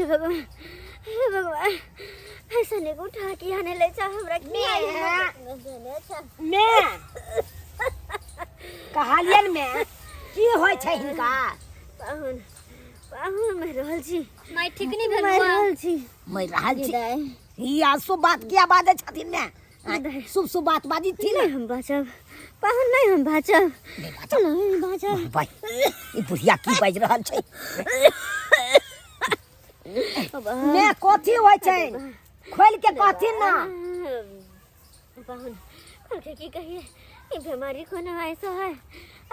भगवान, हे भगवान, ऐसा नहीं उठा के आने ले चा हमरा की आई हिम्मत अच्छा। मे कहलियन मे की होइ छै हिनका? पाहुन, पाहुन, मरि रहल छी। माय ठीक नहीं भेल? मरि रहल छी। मरि रहल छी। दाइ। ई आ शुभ बात किया बाजै छथिन ने? आँय, शुभ शुभ बात बाजै छी ने? नहीं हम बाँचब पाहुन, नहीं हम बाँचब। नहि बाजब? नहीं बाँचब। भाई, ई बुढ़िया की बाजि रहल छै? मे कथी होइ छै, खोलि के कहथिन ना। पाहुन, खोल के की कहिए, ई बीमारी कोनो ऐसा है,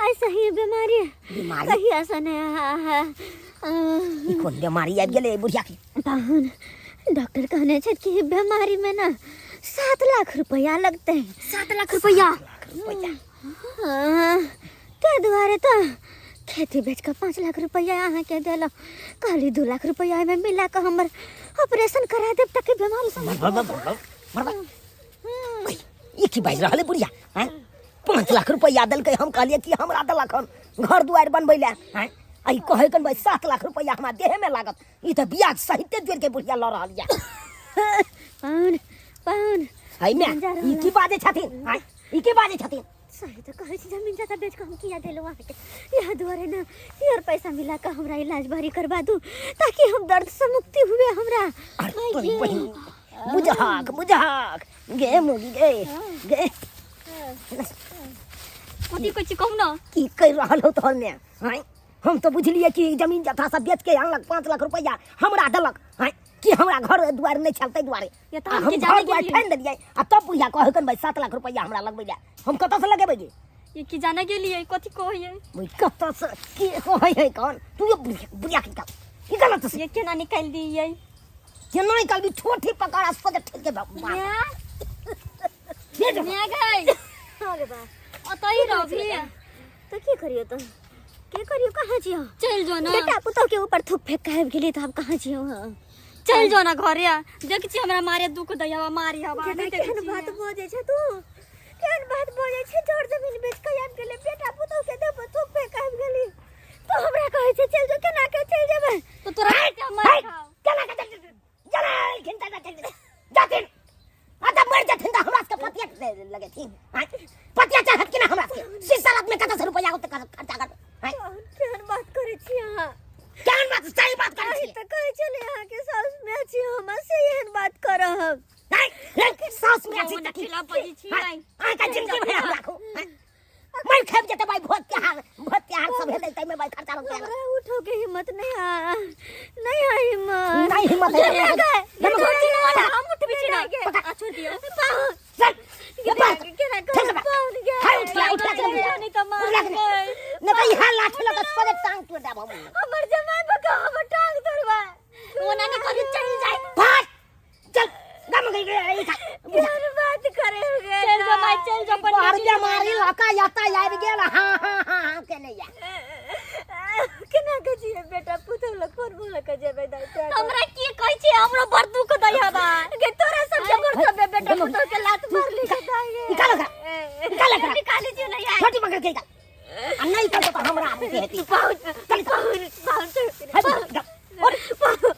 ऐसा ही बीमारी। बीमारी? कहीं ऐसा नहीं है। ई कोन बीमारी आबि गेलै बुढ़िया के? पाहुन, डॉक्टर कहने छथि कि ई बीमारी में ना 7 लाख रुपया लगते हैं। 7 लाख रुपया? रुपैआ। हाँ, ताहि दुआरे तऽ खेती बेच कऽ 5 लाख रुपया अहाँके देलहुँ। कहली 2 लाख रुपया एहिमे मिला कऽ हमर ऑपरेशन करा देब ताकि बीमारी से मर मर मर मर मर, ई की बाजि रहल है बुढ़िया? हैं, 5 लाख रुपैआ देलकै, हम कहलियै कि हमरा देलक हन घर दुआरि बनबै लए। हैं, आ ई कहै कन भाई 7 लाख रुपैआ हमरा देहेमे लागत। ई तऽ ब्याज सहिते जोड़ि के बुढ़िया लऽ रहल यऽ। पाहुन, पाहुन। है मे, जा रहल ई की बाजै छथिन? हैं, ई की बाजै छथिन? सही तऽ कहै छी, जमीन जाता बेच कऽ हम किया देलहुँ अहाँके? इएह दुआरे ने कि और पैसा मिला कऽ हमरा इलाज भरी करवा दू ताकि हम दर्द से मुक्ति हुए हमरा। अरे तोरी बहिन, बुझाक बुझाक गे मुगी गे गे। कथी कहै छी, कहू ना। की कहि रहल हो तोहर मे? हैं, हम तऽ बुझलियै कि जमीन जथा सब बेच के आनलक, 5 लाख रुपैआ हमरा देलक, हैं, कि हमरा घर दुआर नहि छल ताहि दुआरे। ये तऽ आ हम हम के घर जाने दुआर गेलियै। ठानि देलियै आ तब बुढ़िया कहै कन भाई 7 लाख रुपैआ हमरा लगबै लए, हम कतऽ से लगेबै गे? ये की जाने गेलियै, कथी कहैयै? बुझ कतऽ से की कहै है कौन तू? ये बुढ़िया, बुढ़िया की निकाल, निकाल तऽ से। ये केना निकालि दियै? केना निकालबी? ठोठी पकड़ आ सोझे ठेल के मार। भेज। माय गई। अरे बा। ओतही रहबी? तऽ की करियो, तऽ की करियो, कहाँ छियो? चलि जो ना। बेटा पुतोह के ऊपर थूक फेंक के आबि गेली तऽ आब कहाँ छियो हम? चलि जो ना घरे। देख छी हमरा मारे दुख दै हवा, मारी हवा। केना नहि देखै केहन छियै। बात बजै छै तू, केहन बात बजै छै? जर जमीन बेच के आबि गेलै, बेटा पुतोह के देह पर थूक फेंक आबि गेली, तो हमरा कहै छै चलि जो। केना के चलि जेबै? तो तोरा के मार हे, खाओ। केना के चल चल चल चल जाथिन आ तऽ मरि जेथिन तऽ हमरा सबके पतिया लगेथिन? आँय, पतिया चढ़त कि ना हमरा सबके? शीशा रात में कतऽ से रुपैआ ओते खर्चा कर? आँय? केहन बात करै छी अहाँ? केहन बात? सही बात करै अहीं छी। तऽ कहै छलियै अहाँके साउस माय छी हम, से एहन बात करब हम? नहीं, नहीं, साउस में छी ना तऽ की? खिला बजै छी। आँय, नहीं। अहाँके जिंदगी भरि हम राखू? आँय? मरि खेप जेतै भाई, भोज त्योहार, भोज त्योहार सब हेतै ताहिमे भाई खर्चा रुपैआ। हमरा उठो के हिम्मत नहीं आ, नहीं आ हिम्मत। नहीं हिम्मत है? छोड़, हम उठबी छी ना, आ छोड़ दियौ। पाहुन। चल, ये बात। केना चल कहू बा। पाहुन गे। हाय, उठ जा, उठ जा, चल जा। नहीं तऽ मार उठ जा, गई। नहीं तऽ इहाँ लाठी लऽ कऽ सोझे टांग तोड़ि देब हम। हमर जमाई बका हमर टांग तोड़बा। ओना नहीं करू, चलि जाय। भाग, चल, गम गई गई, ई खा। केहन बात करे गे? चलि जो माय, चलि जो अपन। बाहर बेमारी लऽ कऽ एतऽ आबि गेल, हाँ हाँ हाँ हाँ केने या। केना के जिए बेटा पुतोह लग, कोन मुँह लग के जेबै दाइ तोरा? हमरा की कहै छी, हमरो बड़ दुख दै हवा। गे तोरा सबके बड़ सबे बेटा पुतोह के लात मारली के दाइ गे। निकाल ओकरा, निकाल एकरा। निकाली छी ना यार। छोटी पकड़ के निकाल आ नहीं निकालतो तऽ हमरा आबे हेती। पाहुन। चल। पाहुन, पाहुन, छोड़। हाय, जा। उठ, उठ।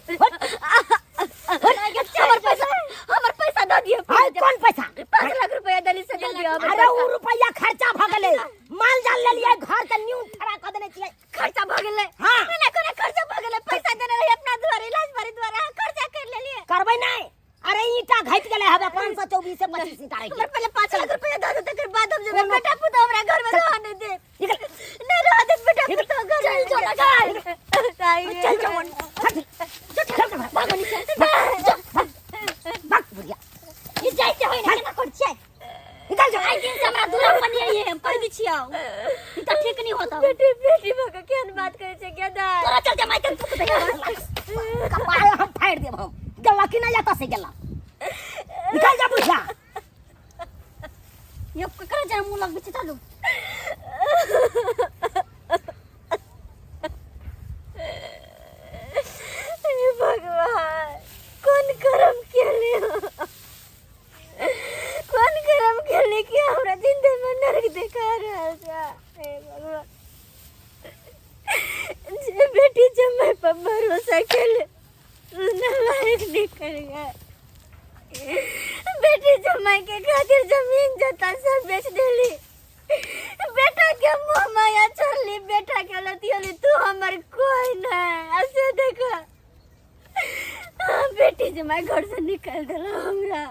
हमर पैसा, हमर पैसा दऽ दियौ। हाय, कोन पैसा? 5 लाख रुपया देली से दे दियौ हमर अरे पैसा। उ रुपैआ खर्चा भऽ गेलै, माल जाल लेलियै, घर के न्यू ठड़ा कऽ देने छियै। खर्चा भऽ गेलै? हाँ। कोना कोना खर्चा भऽ गेलै? पैसा देने रही अपना दुआरे, इलाज भरी दुआरे, अहाँ खर्चा कर लेलियै। करबै नहि। अरे ईंटा घटि गेलै हवे, 524 से 25 ईंटा रहि हमर गेलै। पहिले 5 लाख रुपया दऽ दे, तकर बाद हम जेबै। कोनो- बेटा पुतोह हमरा घर में रह नहीं दे, निकल। नहीं रह दे बेटा पुतोह घर। चल जो ना घर। चल चल जो। चल, चल, चल, भाग नीचे, भाग, भाग बुढ़िया। ई जाइते होय ना, केना कर छियै? निकल जा। आइ दिन से हमरा दूरा पर नहीं आइए, हम कह दी छियौ। ई तऽ ठीक नहीं होता। बेटी, बेटी भऽ कऽ केहन बात करै छै गेदा? तोरा चलते माय के दुख दै हवा। कपार हम फाड़ि देब हम। गेला कि नहि एतऽ से गेला? निकल जा बुढ़िया। यो ककरा जाय मुंह लगबै छै? चलू। हे भगवान, कोन कर्म केले, कोन कर्म केले कि हमरा जिंदगी में नरक देखा रहल छै? हे भगवान, जे बेटी जमाई पर भरोसा केले केलियै। बेटी जमाई के खातिर जमीन जता सब बेच देली, बेटा के मुंह माया छोड़ली, बेटा के लतियली तू हमर कोई नहीं। ऐसे देख बेटी जमाई घर से निकाल देला हमरा,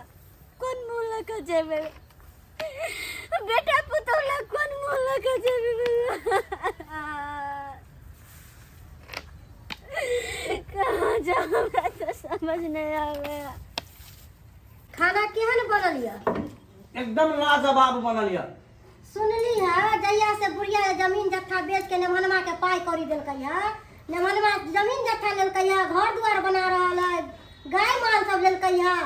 कौन मुंह लगा जेबे? बेटा पुतोह ला कौन मुंह लगा जेबे? कहाँ जा, हमरा तो समझ नहीं आवे। खाना केहन बनल यऽ? एकदम लाजवाब बनल यऽ। सुनली है जहिया से बुढ़िया जमीन जत्था बेच के नेमहनमा के पाई कौड़ी देलकै है, नेमहनमा जमीन जत्था लेलकै है, घर दुआर बना रहल है, गाय माल सब लेलकै है।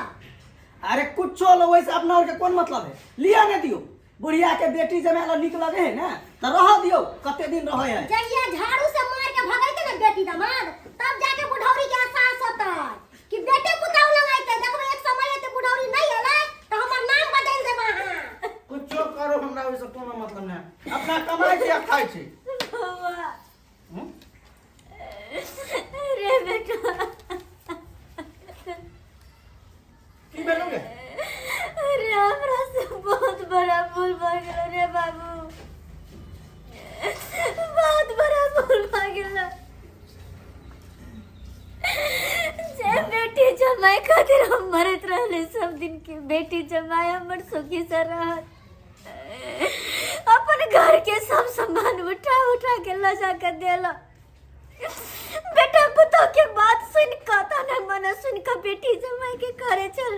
अरे कुछो लो, वैसे अपना और के कोन मतलब है, लिया नहीं दियो। बुढ़िया के बेटी जमाय ला नीक लगे है ना तो रह दियो, कते दिन रहे है। जहिया झाड़ू से मार के भगैते ना बेटी दामाद, तब जाके बुढ़ौरी के एहसास होतै कि बेटे पुतहु लगाइते। देखबै एक समय एते बुढ़ौरी नहीं एलै तऽ हमर नाम बदलि देब अहाँ। कुछो करो, हमरा ओहिसँ कोनो मतलब नहीं, अपना कमाइ छी आ खाइ छी। बौआ अरे बेटा, की भेलौ गे? अरे हमरा से बहुत बड़ा भूल भऽ गेल रे बाबू, बहुत बड़ा भूल भऽ गेल। जे बेटी जमाई खातिर हम मरैत रहले सब दिन के बेटी जमाई हमर सुखी से रहत, अपन घर के सब सामान उठा उठा के ल जाके देला। बेटा पुतोह के बात सुन कऽ ताना मना सुन कऽ बेटी जमाई के करे चल,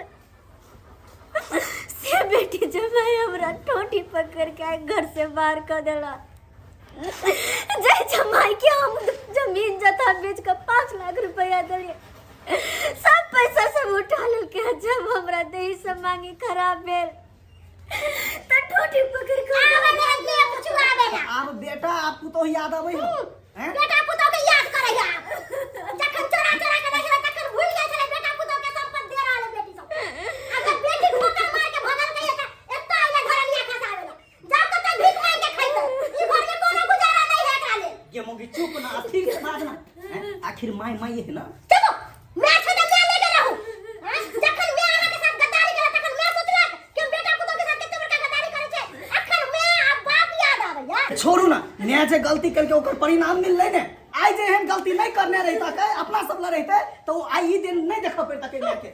से बेटी जमाई हमरा ठोटी पकड़ के आइ घर से बाहर कऽ देला। जे जमाई के हम जमीन जथा बेच कऽ 5 लाख रुपया देलियै, सब पैसा सब उठा लेलकै। जब हमरा देही से मांगी खराब भेल तऽ ठोटी पकड़ कऽ आबे ने के कुछ आबे ना। आब बेटा आ पुतोह याद अबै हौ हैं? बेटा पुतोह के याद करे आब, जखन चोरा चोरा के देखले तखन भूल गेल छलै बेटा पुतोह के संपत्ति दे रहल है बेटी सब। अगर बेटी ठोकर मार के भगल गई त एत्ता आइले घरनिया खसावे ला, जाओ कतौ भीख मांग के खैतो, ई घर में कोनो गुजारा नहीं है एकरा लेल। गे मौगी चुप ना, अथिर से बाज ना हैं? आखिर माय माय है ना। चलो मैं छे त मैं लेके रहू हैं? जखन मैं अहाँ के साथ गद्दारी केला तखन मैं सोचलक कि हम बेटा पुतोह के साथ कते बड़का गद्दारी करै छै, अखन मैं आ बाप याद आबैया। छोड़ू ना, न्याय जे गलती करके ओकर परिणाम मिललै ने। आइ जे एहन गलती नहीं करने रहिता के अपना सब ला रहिते तो ओ आइ ई दिन नहीं देखऽ पड़ता के माय के।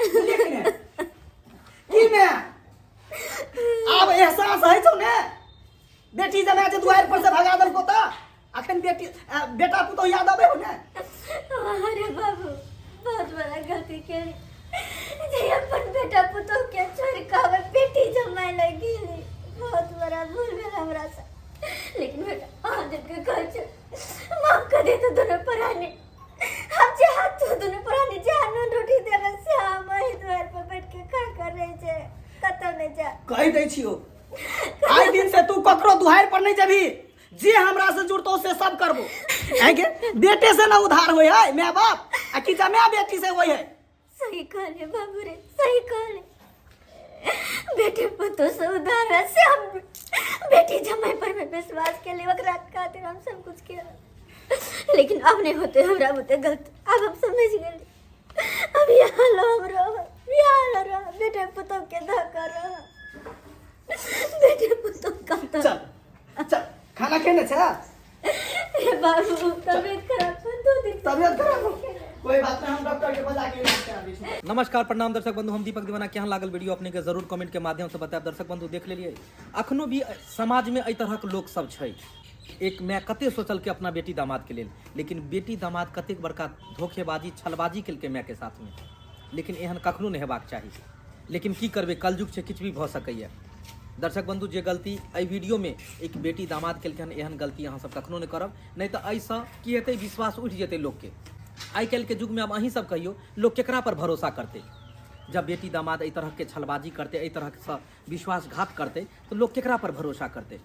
बुझलियै कि ने? की माय आब एहसास होइ छौ ने? बेटी जमाय जे दुआरि पर से भगा देलको तऽ अखन बेटी बेटा पुतोह याद आबै हो ने? अरे बाबू, बहुत बड़ा गलती केली जे अपन बेटा पुतोह के छोड़ के हमर बेटी जमाय लग गेली, बहुत बड़ा भूल भेल हमरा से। लेकिन बेटा अहाँ देख के कहै छी माफ कर दे तो दोनों प्राणी, हम जे हाथ तो दोनों प्राणी जे नून रोटी देवे से हम एहि द्वार पर बैठ के खा कर रहे छे, कतौ नहीं जा। कहि दै छियौ आइ दिन से तू ककरो दुहारि पर नहीं जेबही, जे हमरा से जुड़तो से सब करबो। आइ के बेटे से ना उधार होय है my बाप, आ कि जमाय बेटी से होय है। सही कहले बाबू रे, सही कहले, बेटे पुतोह से उधार है से हम बेटी जमाई पर में विश्वास के लिए ओकरा खातिर हम सब कुछ किया, लेकिन अब नहीं होते हमरा बुते गलत, अब हम समझ गेली। अब यहाँ लो हम रहो, यहाँ लो रहो, बेटे पुतोह के धोखा रहो, बेटे पुतोह का तो। चल चल, खाना खेने छे? अरे बाबू तबीयत खराब छो, 2 दिन तबीयत खराब हो, कोई बात नहीं, हम डॉक्टर के बजा के इलाज करा दै छी। नमस्कार प्रणाम दर्शक बंधु, हम दीपक दीवाना। केहन लागल वीडियो अपने के जरूर कमेंट के माध्यम से बतायब। दर्शक बंधु देख लेलिए अखनो भी समाज में एहि तरहक लोक सब छै। एक माय कते सोचल के अपना बेटी दामाद के लेल, लेकिन बेटी दामाद कतेक बड़का धोखेबाजी छलबाजी केलकै माय के साथ में, लेकिन एहन कखनो नहि हेबाक चाही। लेकिन की करबै, कलयुग छै, किछु भी भऽ सकैए। दर्शक बंधु जे गलती एहि वीडियो में एक बेटी दामाद केलकै हन, एहन गलती अहाँ सब कखनो नहि करब, नहि तऽ एहिसँ की हेतै, विश्वास उठि जेतै लोकके। आइ काल्हिके युगमे आब अहीं सब कहियौ लोक केकरा पर भरोसा करतै? जब बेटी दामाद एहि तरहके छलबाजी करतै, एहि तरहसँ विश्वासघात करतै, तऽ लोक केकरा पर भरोसा करतै?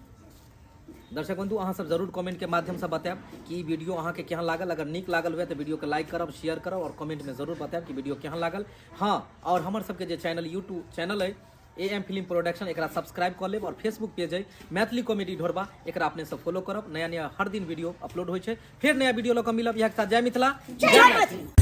दर्शक बंधु अहाँ सब जरूर कमेंट के माध्यम से बतायब कि ई वीडियो अहाँ के केहन लागल। अगर नीक लागल हुए तो वीडियो के लाइक करब, शेयर करब और कमेंट में जरूर बतायब कि वीडियो केहन लागल। हाँ, और हमर सबके जे चैनल यूट्यूब चैनल है ए एम फिल्म प्रोडक्शन, एकरा सब्सक्राइब कर लेब और फेसबुक पेज है मैथिली कॉमेडी ढोरबा, एकरा अपने सब फॉलो करब। नया नया हर दिन वीडियो अपलोड होइ छै। फिर नया वीडियो लऽ कऽ मिलब। इएह के साथ जय मिथिला, जय मैथिली।